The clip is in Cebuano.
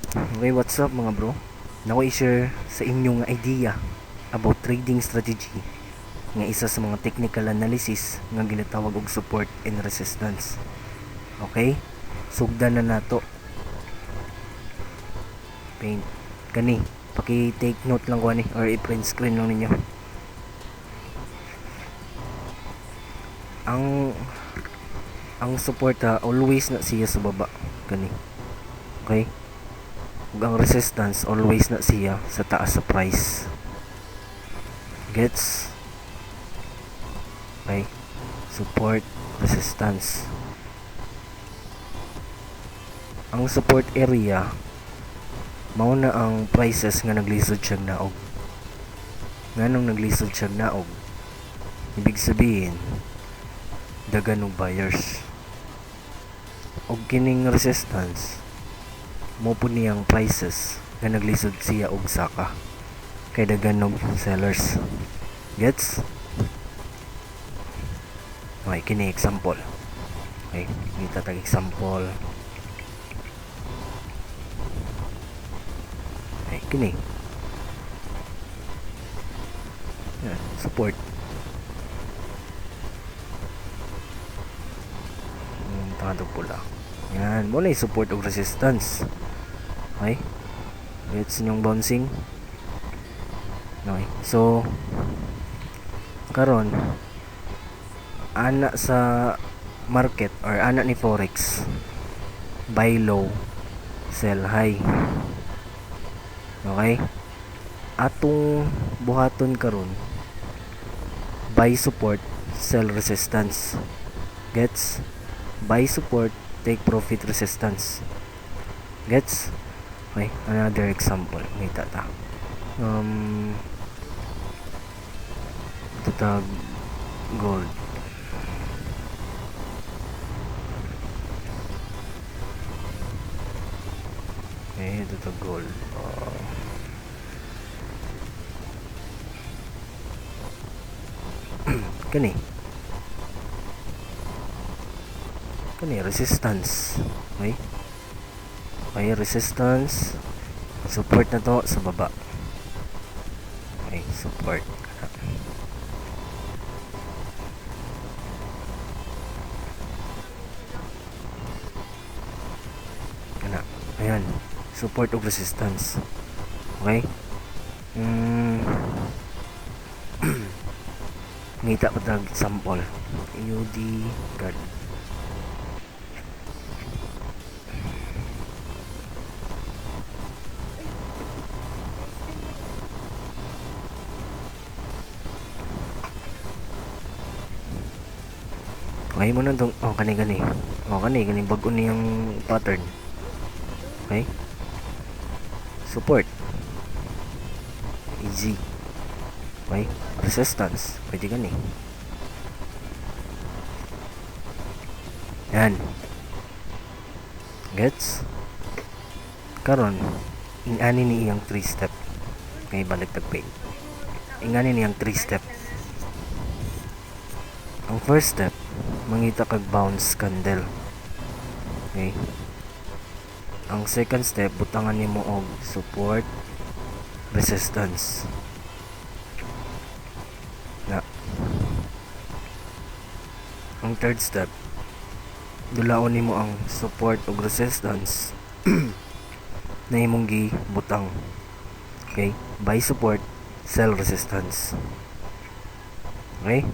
Okay, what's up, mga bro? Nako i-share sa inyong idea about trading strategy nga isa sa mga technical analysis nga ginatawag og support and resistance. Okay? Sugdan na nato. Paint. Kani, paki-take note lang ko ani or i-print screen lang ninyo. Ang support ha, always na siya sa baba kani. Okay? Ug ang resistance always na siya sa taas sa price. Gets? Okay? Support, resistance. Ang support area mao na ang prices nga naglisod siya naog. Nganong naglisod siya naog? Ibig sabihin dagan og buyers. Og kining resistance mo po niyang prices nga naglisod siya og saka kay daghan og sellers. Gets? Okay, kini example. Okay, kita tag example. Okay, kini. Yan, support. Tangadog pula. Yan, mo na support og resistance. Okay? Gets inyong bouncing? Okay. So, karon ana sa market or ana ni forex, buy low, sell high. Okay? Atong buhaton karon, buy support, sell resistance. Gets? Buy support, take profit resistance. Gets? Okay, another example. Ngita ta. Ito tag gold. Okay, ito tag gold. Kani. Kani resistance. Okay? Okay, resistance. Support na to sa baba. Okay, support. Kana. Ayan, support ug resistance. Okay? Ngita pa tag example. AUD CAD. Okay mo na tong, oh, kani gani. Oh, kani gani bag-o niyang pattern. Okay? Support. Easy. Okay? Resistance. Pwede gani. Yan. Gets? Karon, ingani ni iyang 3 step. Okay, balik tag paint. Ingani niyang 3 step. Ang first step, mangita kag bounce candle. Okay? Ang second step, butangan nimo og support, resistance. Na. Ang third step, dulaon nimo ang support ug resistance na imong gibutang. Okay? Buy support, sell resistance. Okay?